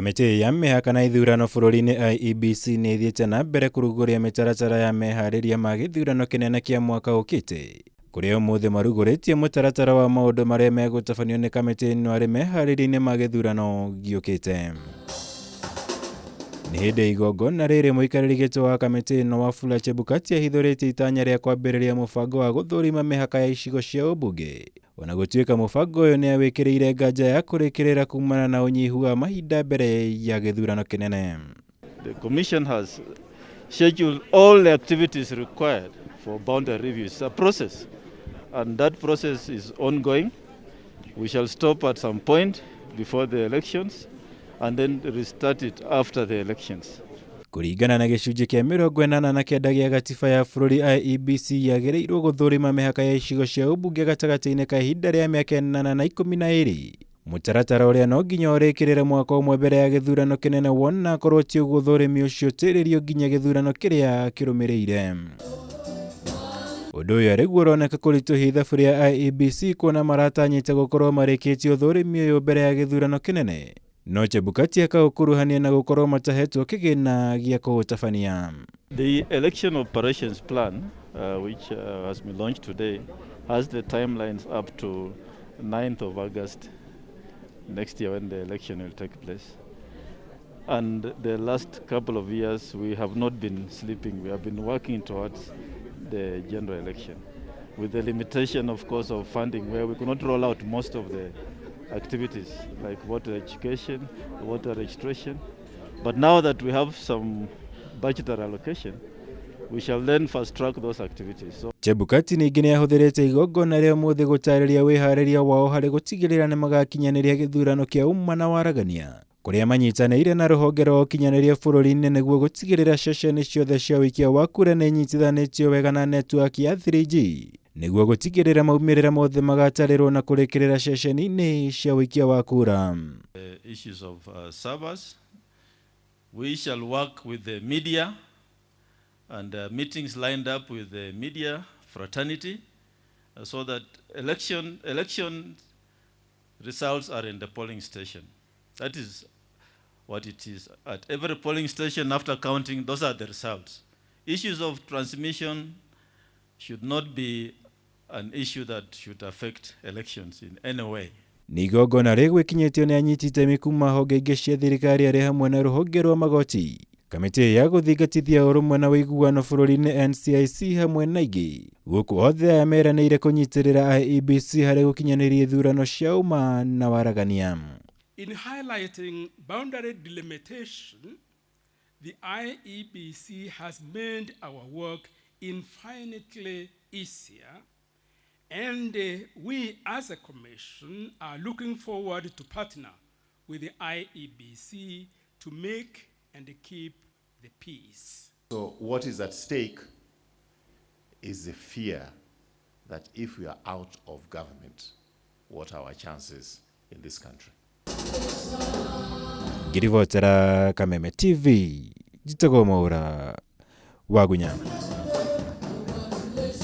Kamĩtĩ ya mĩhaka na ithurano bũrũri-inĩ IEBC nĩ ĩthiĩte na mbere kũrugũria mĩtaratara ya meharĩria ma gĩthurano kĩnene kĩa mwaka ũkĩte, kũrĩa ũmũthĩ marugũrĩtie mũtaratara wa maũndũ marĩa megũtabanio nĩ kamĩtĩ ĩno arĩ meharĩria-inĩ ma gĩthurano gĩũkĩte. Nĩ hĩndĩ igongona rĩrĩ mũikarĩri gĩtĩ wa kamĩtĩ ĩno Wafula Chebukati ahithũrĩtie itanya rĩa kwambĩrĩria mũbango wa gũthũrima mĩhaka ya icigo cia ũmbunge. Ona gũtuĩka mũbango ũyũ nĩ awĩkĩrĩire nganja ya kũrĩkĩrĩra kumana na ũnyihu wa mahinda mbere ya gĩthurano kĩnene. The commission has scheduled all the activities required for boundary reviews. It's a process, and that process is ongoing. We shall stop at some point before the elections and then restart it after the elections. Kũringana na gĩcunjĩ kĩa 89 gĩa gatiba ya bũrũri, IEBC yagĩrĩirwo gũthũrima mĩhaka ya icigo cia ũmbunge gatagatĩ-inĩ ka ihinda rĩa mĩaka 8 na 12, mũtaratara ũrĩa no nginya ũrĩkĩrĩre mwaka ũmwe mbere ya gĩthurano kĩnene, wona akorwo ti ũguo ũthũrimi ũcio ũtĩrĩrio nginya gĩthurano kĩrĩa kĩrũmĩrĩire. Ũndũ ũyũ arĩguo ũroneka kũritũhia ithabu rĩa IEBC, kuona maratanyĩte gũkorwo marĩkĩtie ũthũrimi ũyũ mbere ya gĩthurano kĩnene, no Chebukati akaũkuruhania na gũkorwo matahetwo kĩgĩna gĩa kũũtabania. The election operations plan, which has been launched today, has the timelines up to 9th of August next year, when the election will take place. And the last couple of years, we have not been sleeping. We have been working towards the general election, with the limitation, of course, of funding, where we could not roll out most of the activities like voter education, voter registration. But now that we have some budgetary allocation, we shall then fast track those activities. So Chebukati ningĩ nĩ ahũthĩrĩte igongona rĩa ũmũthĩ gũtarĩria wĩharĩria wao harĩ gũtigĩrĩra nĩ magakinyanĩria gĩthurano kĩa ũma na waragania, kũrĩa manyitanĩire na rũhonge rwa ũkinyanĩria bũrũri-inĩ nĩguo gũtigĩrĩra ceceni ciothe cia ũikia wa kura nĩ inyitithanĩtio wega na netiwaki ya 3G, nĩguo gũtigĩrĩra maumĩrĩra mothe magatarĩrwo na kũrĩkĩrĩra ceceni-inĩ cia ũikia wa kura. The issues of servers, we shall work with the media and meetings lined up with the media fraternity so that election results are in the polling station. That is what it is. At every polling station after counting, those are the results. Issues of transmission should not be an issue that should affect elections in any way. Nĩ igongona rĩgwĩkinyĩtio nĩ anyiti itemi kuma honge ingĩ cia thirikari, arĩ hamwe na rũhonge rwa magoti, kamĩtĩ ya gũthingatithia ũrũmwe na ũiguano bũrũri-inĩ NCIC, hamwe na ingĩ. Gũkũ othe aya meranĩire kũnyitĩrĩra IEBC harĩ gũkinyanĩria ithurano cia ũma na waragania. In highlighting boundary delimitation, the IEBC has made our work infinitely easier, and we as a commission are looking forward to partner with the IEBC to make and keep the peace. So what is at stake is the fear that if we are out of government, what are our chances in this country? Ngĩribotera Kameme TV, njĩtagwo Mwaũra wa Gunya.